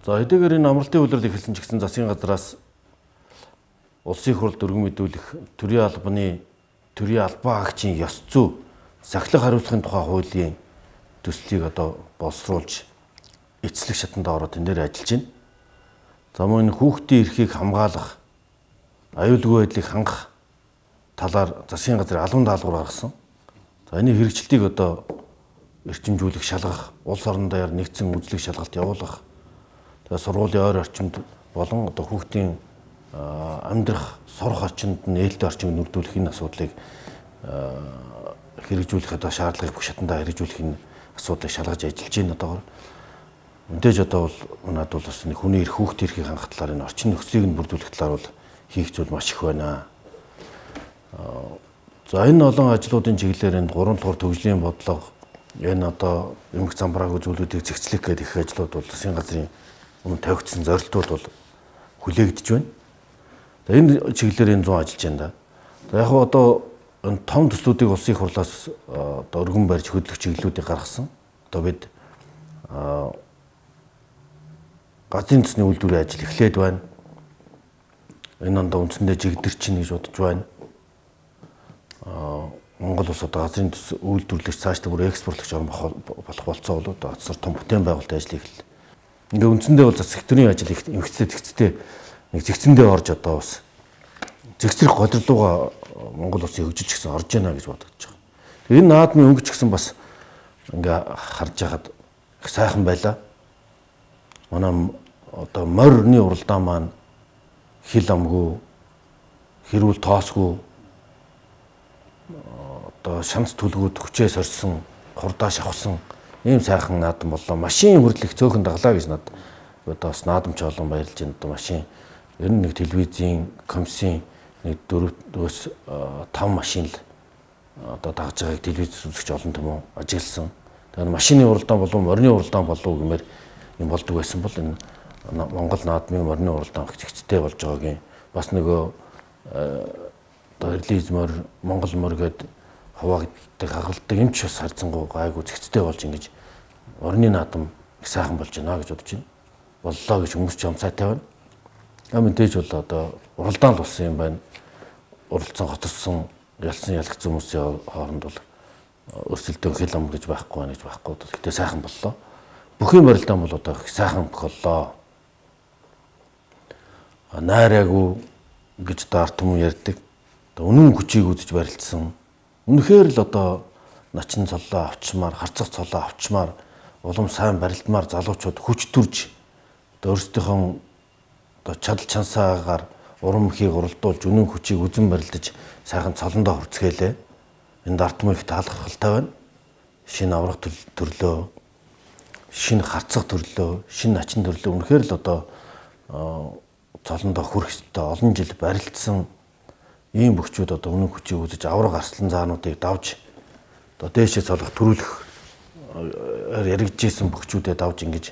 За хэдийгээр энэ амралтын улирал эхэлсэн ч гэсэн засгийн газраас улсын хурал дөргөн мэдүүлэх төрийн албаны төрийн албан агчийн ёс зүй сахилах хариуцлагын тухай хуулийн төслийг одоо боловсруулж эцэслэх шатанд ороод энэ дээр ажиллаж байна. За мөн энэ хүүхдийн эрхийг хамгаалах, аюулгүй байдлыг хангах талаар засгийн газар албан даалгавар гаргасан. За энэ хэрэгжилтийг одоо эрчимжүүлэх, шалгах, улс орон даяар нэгдсэн үзлэг шалгалт явуулах, тэгээ сургуулийн ойр орчинд болон одоо хүүхдийн амьдрах, сурах орчинд нээлттэй орчинг нүрдүүлэх энэ асуудлыг хэрэгжүүлэх одоо шаардлагыг бүх шатандаа хэрэгжүүлэх энэ асуудлыг шалгаж ажиллаж байна одоогор. Мэдээж одоо бол надад бол бас нэг хүний эрх, хүүхдийн эрхийг хангах талаар энэ орчин нөхцөлийг нь бүрдүүлэх талаар бол хийх зүйл маш их байна. За энэ олон ажлуудын чиглэлээр энэ 3 дугаар төгжлийн бодлого, энэ одоо эмх замбраагүй зүйлүүдийг зэгцлэх гэдэг их ажлууд бол засгийн газрын өмнө тавигдсан зорилтууд бол хүлээгдэж байна. За энэ чиглэлээр энэ 100 ажиллаж байна да. За яг одоо энэ том төслүүдийг улсын их хурлаас одоо өргөн барьж хөдлөх чиглэлүүдийг гаргасан. Одоо бид газрын төсний үйлдвэрийн ажил эхлээд байна. Энэ ондоо үндсэндээ жигдэрчин гэж бодож байна. Монгол улс одоо газрын төс үйлдвэрлэгч цаашдаа бүр экспортлогч орн болох болцоо бол одоо цэцэр том бүтээн байгуулалтын ажил эхэллээ. Ингээ үндсэндээ бол засаг төрийн ажил эмхцээ зэгцтэй нэг зэгцэндээ орж одоо бас зэгцрэх голрлууга Монгол улсын хөгжиж гисэн орж яана гэж бодогдож байгаа. Тэгээ энэ наадмын өнгө ч гэсэн бас ингээ харж байхад их сайхан байлаа. Манай одоо морины уралдаан маань хил амгүй, хэрүүл тоосгүй, одоо шанц түлгүүд хүчээ сорьсон, хурдаа шавхсан ийм сайхан наадам боллоо. Машин хүртэл их цөөхөн даглаа гэж над одоо бас наадамч олон баярлж байна. Одоо машин ер нь нэг телевизийн комиссийн нэг 4-5 машин л одоо дагж байгааг телевиз үзэгч олон түмэн ажигласан. Тэгэхээр машины уралдаан болов морины уралдаан болов гэмээр юм болдог байсан бол энэ Монгол наадмын морины уралдаан их зэгцтэй болж байгаагийн бас нөгөө одоо релиз морь, Монгол морь гээд хуваагддаг, хагалдаг юм ч бас харьцангуй гайгүй зэгцтэй болж ингэж морины наадам их сайхан болж байна гэж бодож байна. Боллоо гэж хүмүүс ч амсаатай байна. А мэдээж бол одоо уралдаан л болсон юм байна. Уралдсан, хоторсон, ялсан, ялгцсан хүмүүсийн хооронд бол өрсөлдөөн хил ам гэж байхгүй байна гэж байхгүй. Гэхдээ сайхан боллоо. Бүхийн барилдаан бол одоо их сайхан боллоо. Найраагүй гэж одоо ард түмэн ярьдаг. Одоо үнэн хүчийг үзэж барилцсан. Үнэхээр л одоо начин цоллоо авчмаар, харцах цоллоо авчмаар, улам сайн барилдмаар залуучууд хүч төрж одоо өөрсдийнхөө одоо чадал чансаагаар урам ихийг уралдуулж үнэн хүчийг үзэн барилдаж сайхан цолондоо хүрцгээлээ. Энд ард түмэн их таалхалтай байна. Шинэ аврах төрлөө, шинэ харцах төрлөө, шинэ начин төрлөө үнэхээр л одоо цолондоо хүрэх ёстой олон жил барилдсан ийм бөхчүүд одоо үнэн хүчийг үзэж авраг арслан заануудыг давж одоо дээшээ цолох төрүүлэх яригдчихсэн бөхчүүдэд давж ингэж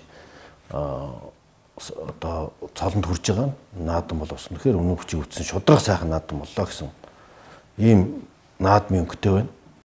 одоо цолонд хүрж байгаа наадам бол бас үнэхээр үнэн хүчийг үзсэн шудраг сайхан наадам боллоо гэсэн ийм наадмын өнгөтэй байна.